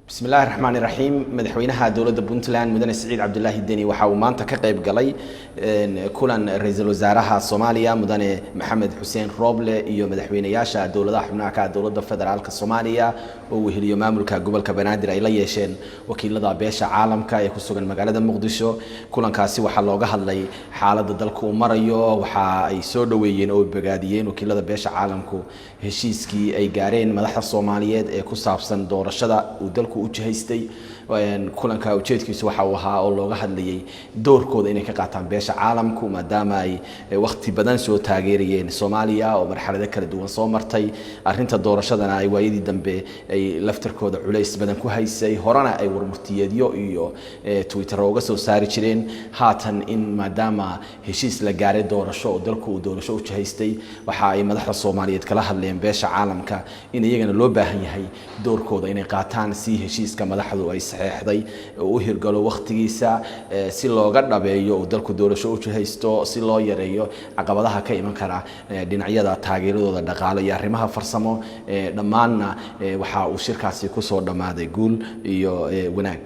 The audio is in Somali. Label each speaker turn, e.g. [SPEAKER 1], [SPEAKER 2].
[SPEAKER 1] Bismi illaahi raxmaani raxiim. Madaxweynaha dowladda Puntland, Mudane Siciid Cabdilaahi Deni, waxa uu maanta ka qayb galay kulan ra-iisul wasaaraha Soomaaliya, Mudane Maxamed Xuseen Rooble, iyo madaxweynayaasha dowladaha xubnaha ka ah dowladda federaalka Soomaaliya oo weheliyo maamulka gobolka Banaadir ay la yeesheen wakiilada beesha caalamka ee ku sugan magaalada Muqdisho. Kulankaasi waxaa looga hadlay xaaladda dalka uu marayo. Waxa ay soo dhoweeyeen oo bogaadiyeen wakiilada beesha caalamku heshiiskii ay gaareen madaxda Soomaaliyeed ee ku saabsan doorashada uu dalku u jihaystay. Kulanka ujeedkiisu waxa uu ahaa oo looga hadlayay doorkooda inay ka qaataan beesha caalamku, maadaama ay wakhti badan soo taageerayeen Soomaaliya oo marxalado kala duwan soo martay, arrinta doorashadana ay waayadii dambe ay laftarkooda culays badan ku haysay, horena ay warmurtiyeedyo iyo Twitter uga soo saari jireen. Haatan in maadaama heshiis la gaaray doorasho oo dalku uu doorasho u jihaystay, waxa ay madaxda Soomaaliyeed kala hadleen beesha caalamka in iyagana loo baahan yahay doorkooda inay qaataan si heshiiska madaxdu ay saxeexday u hirgalo wakhtigiisa, si looga dhabeeyo uu dalku doorasho u jihaysto, si loo yareeyo caqabadaha ka iman kara dhinacyada taageeradooda dhaqaale iyo arrimaha farsamo. Dhammaanna waxa uu shirkaasi kusoo dhammaaday guul iyo wanaag.